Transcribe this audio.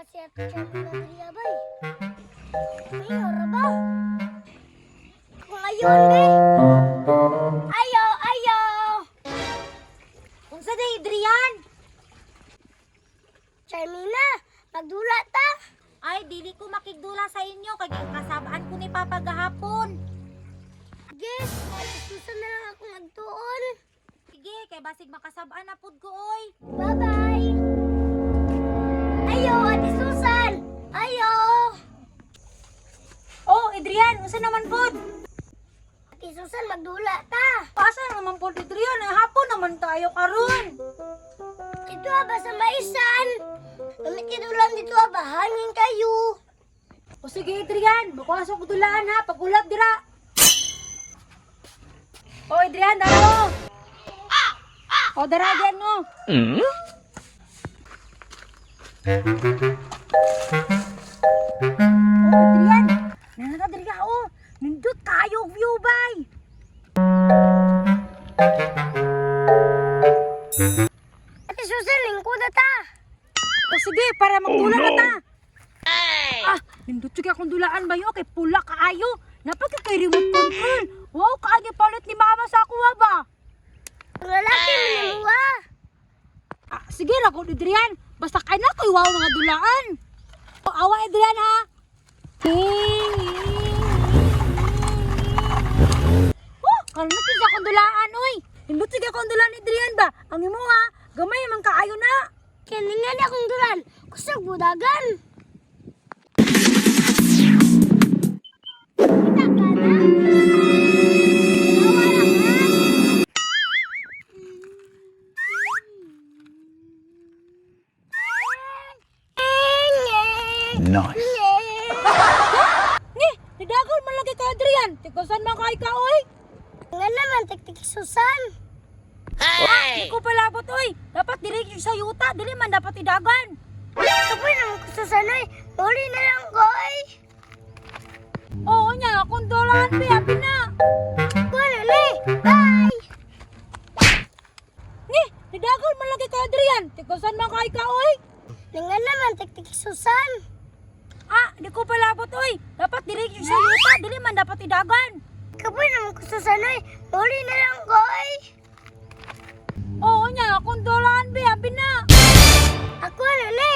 Si Ate Charmina diri abay. May ora ba? Kung ayon be. Ayo, ayo. Unsa day, Adrian? Charmina, magdula ta. Ay, dili ko makigdula sa inyo kay kasabaan ko ni Papa gahapon. Yes, Ate Susan na lang akong agtuon. Sige, kay basig makasabaan na pud ko oy. Bye-bye. Ayo, Ate Susan. Ayo. Oh, Adrian, unsa naman pud? Ate Susan, magdula ta. Asa naman pud, Adrian? Ay, hapon naman tayo karon. Dito ba sa maisan? Gamit kidulan dito ba? Hangin kayo. O sige, Adrian, bukas ko dulaan ha, pagulab dira. O Adrian, daro. O dara Adrian no. O Adrian, nanata diri ka o. Nindot kayo og view bay. Ate Susan, lingkod ta. O sige, para magdula na ta. Ah, nindot jud akong dulaan bayo kay pula kaayo. Napagka kay remote control. Wow, kaagi palit ni mama sa ako ba? Ang lalaki manimuha. Ah, sige ra ko Adrian. Basta kay na ko'y wow mga dulaan. O, awa Adrian ha. Oh, kalma sa akong dulaan oy. Nindot sige akong dulaan Adrian ba? Ang imo ha, gamay man kaayo na. Kaya nga na akong dulan. Kusog budagan. Kita ka na? Tawa lang ha? Nice. Ni, nidagol man lagi ka Adrian. Tikusan man kay ka oy. Nga naman, tiktik Susan. Ah, di ko palabot oy. Dapat diretso sa yuta, dili man dapat idagan. Kapoy naman ko Susan oy. Muli na lang ko oy. Oo nya, akong dulaan be, abi na. Kuno ni. Bye. Ni, nidagol man lagi ka Adrian. Tikusan man kay ka oy. Nga naman, tiktik Susan. Ah, di ko palabot oy. Dapat diretso sa yuta, dili man dapat idagan. Kapoy naman ko Susan oy. Muli na lang ko oy. Oo nya, akong dulaan be, abi na. Ako na ni.